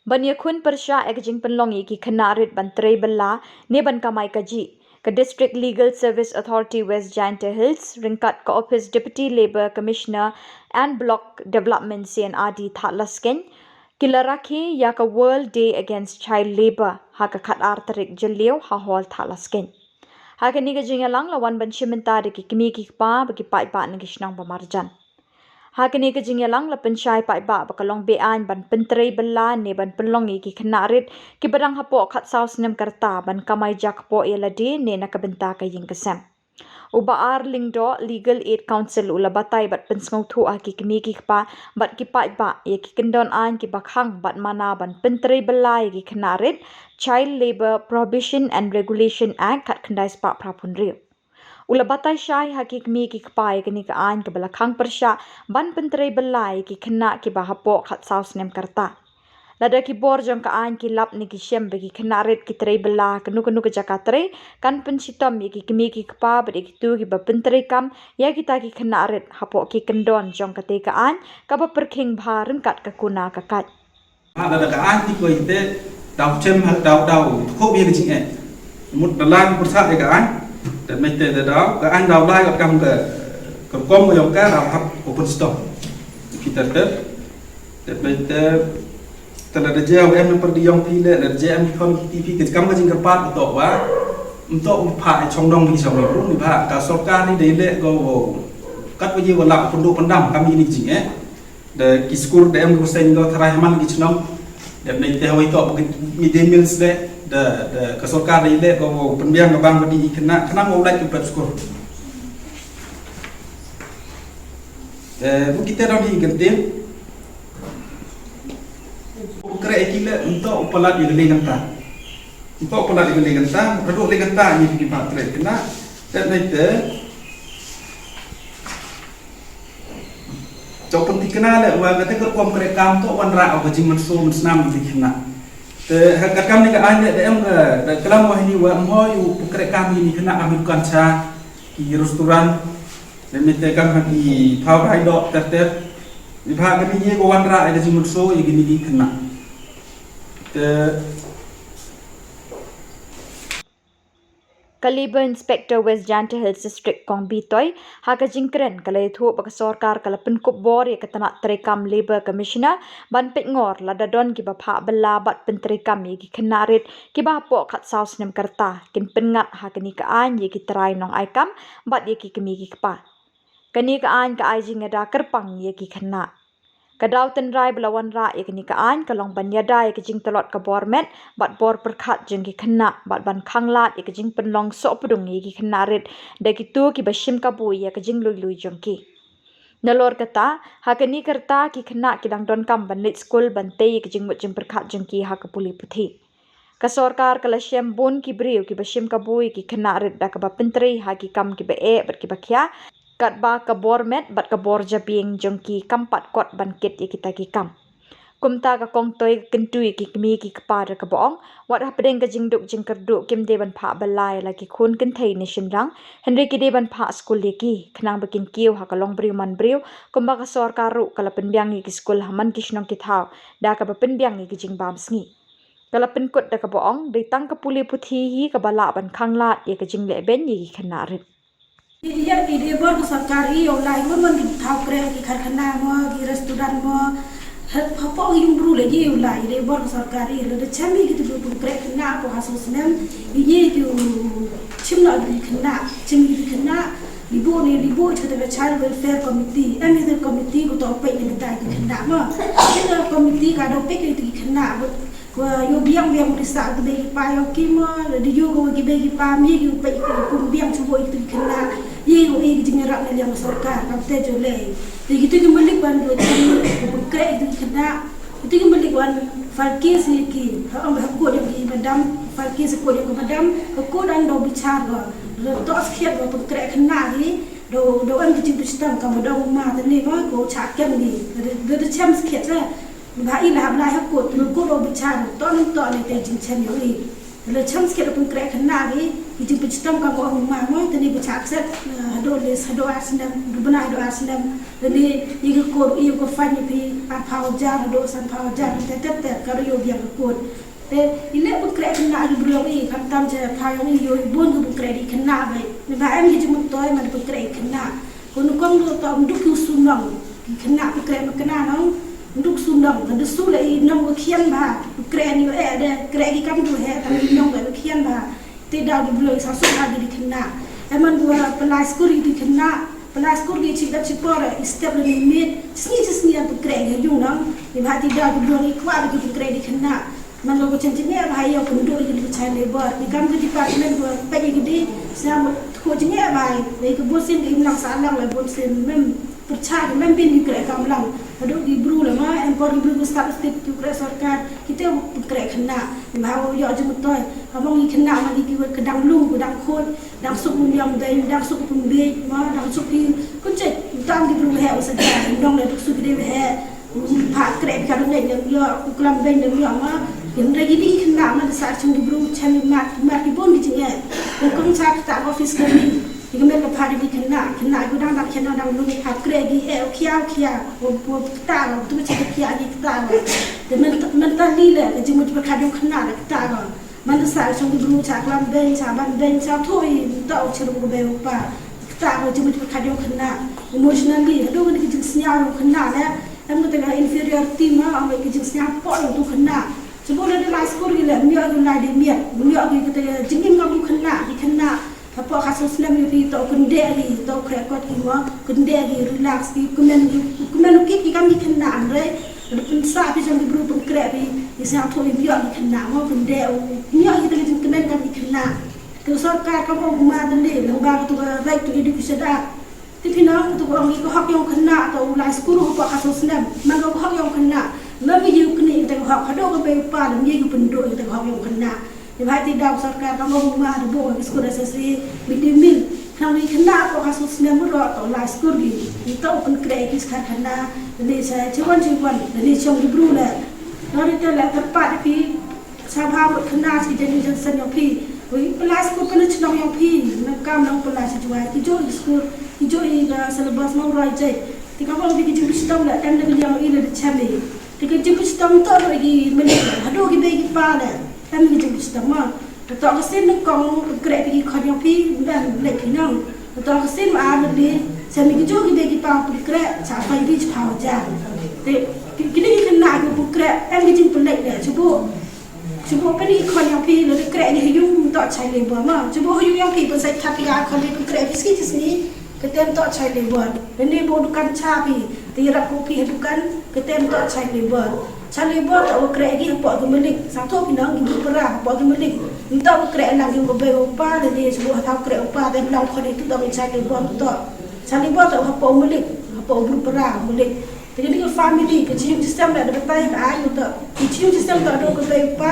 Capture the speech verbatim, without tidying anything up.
Ban ïakhun pyrshah ïa ka jingpynlong ïa ki khynnah rit ban trei bylla ne ban kamai kajih, ka District Legal Service Authority West Jaintia Hills ryngkat ka Office Deputy Labour Commissioner and Block Development C and R D Thadlaskein ki la rakhe ïa ka World Day Against Child Labour ha ka khatar tarik Jylliew ha Hall Thadlaskein. Ha kane ka jingïalang la wan ban shim bynta da ki kmie ki kpa bad ki paidbah na ki shnong ba marjan. Ha kane ka jingïalang la pynshai paidbah ba ka long be-aiñ ban pyntrei bylla ne ban pynlong ïa ki khynnah rit kiba dang hapoh khatsaw snem ka rta ban kamai jakpoh ïa lade ne na ka bynta ka ïing ka sem. U Bah R Lyngdoh, Legal Aid Counsel, u la batai bad pynsngewthuh ha ki kmie ki kpa bad ki paidbah ïa ki kyndon aiñ kiba khang bad mana ban pyntrei bylla ïa ki khynnah rit, Child Labour Prohibition and Regulation Act khatkhyndai spah phra phew hynriew. U la batai shai ha ki kmie ki kpa ïa kane ka aiñ kaba la khang pyrshah ban pyntrei bylla ïa ki khynnah kiba hapoh khatsaw snem ka rta. Lada ki bor jong ka aiñ ki lap ne ki shem ba ki khynnah rit ki trei bylla ha kano kano ka jaka trei, kan pynshitom ïa ki kmie ki kpa bad ïa kito kiba pyntreikam ïa kita ki khynnah rit hapoh ki kyndon jong katei ka aiñ kaba pyrkhing bha ryngkat ka kuna ka kait. Haba da ka aiñ ti ko ite, daw chem ha daw daw ko bi ka jingeh. Mut da lang pyrsa ïa ka aiñ. Da mete da daw ka aiñ daw lai ka kam ka, ka kom ka yong ka daw hap ko pun stok. Kita te da mete tala da je em na perdi yong pi le da je em ki khon ki T V ka kam ka jingkyrpad to wa. Mto u pha chong dong ki chong ni bru ni ba ka sorkar ni dei le ko kat wa ji wa lak pun duk pun dam kam ini jingeh. Da ki skur da em ko seng ko tharai haman ki chnong. Da nei te hoi to ki midday meals de da, da ka sorkar dei le ko pynbiang ka bang ba di khynnah khynnah mo lai ki pet skur. Eh, bu kita dong di gentin. Kre ki le mto u palat ïa ka lei kanta. Mto u palat ïa ka lei kanta, ka duk lei kanta ni ki ba kre khynnah. Da nei te to pynthikna le wa kata ka rukom kre kam to wanrah ka jingmynsaw mynsnam ïa ki khynnah. Te ha ka kam ni ka aiñ le da em ka da klam wa hini wa mo yu kre kam ïa ki khynnah kam ïa kan cha ki restaurant. Te mete kam ha ki thaw rai dok ter ter. Ni ba ka ni ye ko wanrah ïa ka jingmynsaw ïa ki ni ki khynnah. Te Ka Labour Inspector West Jaintia Hills District Kong Bitoi, ha ka jingkren ka la ïathuh ba ka sorkar ka la pynkup bor ïa ka tnat treikam Labour Commissioner ban peit ngor lada don kiba phah bylla bad pyntreikam ïa ki khynnah rit kiba hapoh khatsaw snem ka rta kin pynngat ha kane ka aiñ ïa ki trai nongaikam bad ïa ki kmie ki kpa. Kane ka aiñ ka ai jingïada kyrpang ïa ki khynnah. Ka daw tynrai ba la wanrah ïa kane ka aiñ ka long ban ïada ïa ka jingtlot ka bor met bad bor pyrkhat jong ki khynnah bad ban khanglad ïa ka jingpynlong sohpdung ïa ki khynnah rit da kito kiba shim kabu ïa ka jinglui lui jong ki. Nalor kata, ha kane ka rta ki khynnah ki dang donkam ban leit skul ban tei ïa ka jingmut jingpyrkhat jong ki ha ka pule puthi. Ka sorkar ka la shem bun ki briew kiba shim kabu ïa ki khynnah rit da kaba pyntrei ha ki kam kiba eh bad kiba khia, katba ka bor met bad ka bor jabieng jong ki kam pat kot ban kit ïa kita ki kam. Kumta ka Kong Toi ka kyntu ïa ki kmie ki kpa da kaba ong, wat hapdeng ka jingduk jingkyrduh kim dei ban phah bylla ïa la ki khun kynthei ne shynrang, hynrei ki dei ban phah skul ïa ki, khnang ba kin kiew ha ka long briew man briew, kumba ka sorkar ruh ka la pynbiang ïa ki skul ha man ki shnong ki thaw da kaba pynbiang ïa ki jingbam sngi. Ka la pynkut da kaba ong, dei tang ka pule puthi hi kaba lah ban khanglad ïa ka jingleh beiñ ïa ki khynnah rit. Ïa, i dei bor ka sorkar i, u lai ngon ngon ki thaw kreh, ki karkhana mo, ki restaurant mo. Hapoh ïing bru lei i u lai, i dei bor ka sorkar i, lada chem i ki tu pun kreh khynnah hapoh ha snem. I ye ki u chim noh ki khynnah, chim ki khynnah. Libuh ne libuh, kita ka Child Welfare Committee, em, ita committee ko to peit ne kita ki khynnah mo. Kita committee ka do peit ki khynnah. Ko ïoh biang biang u risa ki bei ki pa ïoh ki mo, dei ïoh ko ki bei ki pa mi ki u peit ki kum biang shu bo ki khynnah. Ïoh ïoh ki jingïarap na liang sorkar kam te jo lei. Te ki tu ki malik wan do ki kum kreh ki khynnah. Ki tu ki malik wan file case ki. Ha ong ha ko ki madam, file case ko ki madam, ko dan do bichar ko. Do to skhiat ko kum kreh khynnah ki. Do do em ki jingpynshitom kam do ma te ni ko cha kem ki. Do do chem skhiat la. Ba i la hap lai ha kut, tu kut o bichar, to nang to ne te jingchem ïa i. Te la chem skhiat pun kreh khynnah i, i jingpynshitom ka mo ma mo, te ni bichar kset, eh, hado les, hado ar snem, Na do ar snem, lane ïa ka kot ïa ka fine ïa phi arphew hajar haduh sanphew hajar, te te te ka ruh ïa biang ka kot. Te i leh pynkhreh khynnah ki briew i khamtam cha pha ïong i ïoh i bun ki pynkhreh di khynnah bha. Ni ba em ki jingmyntoi man pynkhreh khynnah. Ko nu kong do to mduk ki u su nong. Ki khynnah pynkhreh ma khynnah nong. Mduk su nong. Ka du su la i nong ka khian bha. Pynkhreh ni eh de. Khreh ki kam du he. Tang i nong ka khian bha. Te daw ki briew i sa su ha ki di khynnah. Em man ko pynlai skur i di khynnah. Pynlai skur ki chi dap chi por i step la ni miet. Sngi chi sngi pynkhreh ki yung nong. Ni ba te daw ki briew i kwah ki pynkhreh di khynnah. Man ka chen jingeh bha ïa u pynduh ïa ka child labor. Ni kam ka department ba peit ïa ka dei sñiaw ba tkhut jingeh bha ïa ka bun sien ka imlang sahlang la bun sien mem pyrchah ka mem bin ïa ka kam lang. Haduh ki bru la ma em por ki bru ka stad state ki kreh sorkar. Kita pynkhreh khynnah. Ni bha ïa jingmyntoi. Ka mong ïa khynnah ma ki ki ka dang lung ka dang khot. Dang suk u niam dei dang suk u pynbeit ma dang suk ki kunchit. Tam ki bru he u sa dang dong la duk suk ki dei he. Pha kreh ka dang leh dang ïoh u klam beiñ dang ïoh ma. Hynrei ki dei khynnah ma da sah chung ki bru chen mat mat ki bun ki jingeh. Ko kong cha kata office ka ni. Ki met ka pha dei khynnah khynnah ku dang dang khynnah dang lu pha kreh ki eh u khia u khia. Ko ko kata ko tu cha ki khia ki kata ko. Te men men ta li le ka jingmut ba ka dei khynnah da kata ko. Man da sah chung ki bru cha klam beiñ cha ban beiñ cha thui ta u chirum ko bei u pa. Kata ko jingmut ba ka dei khynnah. Emotionally haduh ka jingsñiaw khynnah le. Em kata ka inferiority ma, ong ka jingsñiaw hapoh ïa utu u khynnah. Shu bun lada lai skur ki leh, ym ïoh ki lai dei miet, ym ïoh ki kata ka jingim kam u khynnah, ki khynnah. Hapoh ka shu snem ïa ki to kyndeh ki, to khreh kot ki mo, kyndeh ki, relax ki, kmen ki, kmen u kit ki kam ki khynnah hynrei. Lada pynsah phi jong ki bru pynkreh phi, ki sñiawthuh ym ïoh ki khynnah mo, kyndeh u, ym ïoh ki kata ka jingkmen kam ki khynnah. Te u sorkar kam ong ma dang dei, lyngba kata ka Right to Education Act. Te phi nang, to ka ong ïa ka hok ïong khynnah, to u lai skur hapoh ka shu snem. Man ka hok ïong khynnah. Lada ïa u knieh ïa ka hok, haduh ka bei u pa, lada ïa u pynduh ïa ka hok ïong khynnah. Ïa bha te daw sorkar ka ong ma da buh ka skur S S A, midday meal. Khnang ïa khynnah hapoh ka shu snem ruh, to u lai skur ki. Ïa to u pynkreh ki skur khynnah, lane sa chiwan chiwan, lane chong ki bru le. Lada te le kyrpad ïa phi, Sa bha mut khynnah ki jan ïing jan sem ïong phi. Wi, pynlai skur pynlai chnong ïong phi. Na kam nang pynlai sa jwai. Ki jooh i skur, ki jooh i ka syllabus nang roi jai. Te ka bang phi ki jingpynshitom la em da ka liang i la da chem i. Te ki jingpynshitom to ro ki mene. Haduh ki bei ki pa la. Em ki jingpynshitom ma. Te to ka sin nang kong kreh phi ki khon ïong phi. Ban leh phi nang. Te to ka sin ma ar le. Sa mi ki jooh ki bei ki pa pynkreh. Sa pai ri chiphaw jan. Te ki, ki ni ki khynnah ki pynkreh. Em ki jingpynleh le. Chubu. Chubu pynïaid khon ïong phi lada kreh ngi ha ïung ym toh child labor ma. Chubu ha ïung ïong phi pynsaid khat ïa khon phi pynkreh phi sngi chi sngi. Kate ym toh child labor. Lane ba dukan cha phi te ïarap ko phi ha dukan kate ym toh child labor. Child labor toh ba kreh ki hapoh ki malik. Sngewthuh phi nong ki bru para hapoh ki malik. Ym toh ba kreh lang ki u bei u pa lane chubu ha thaw kreh u pa te ym long khon ïa tu dang child labor ym toh. Child labor toh hapoh u malik hapoh u bru para u malik. Te kane ka family ka jingim jingem la da batai ka ai u ta. Ka jingim jingem ta da ka bei u pa.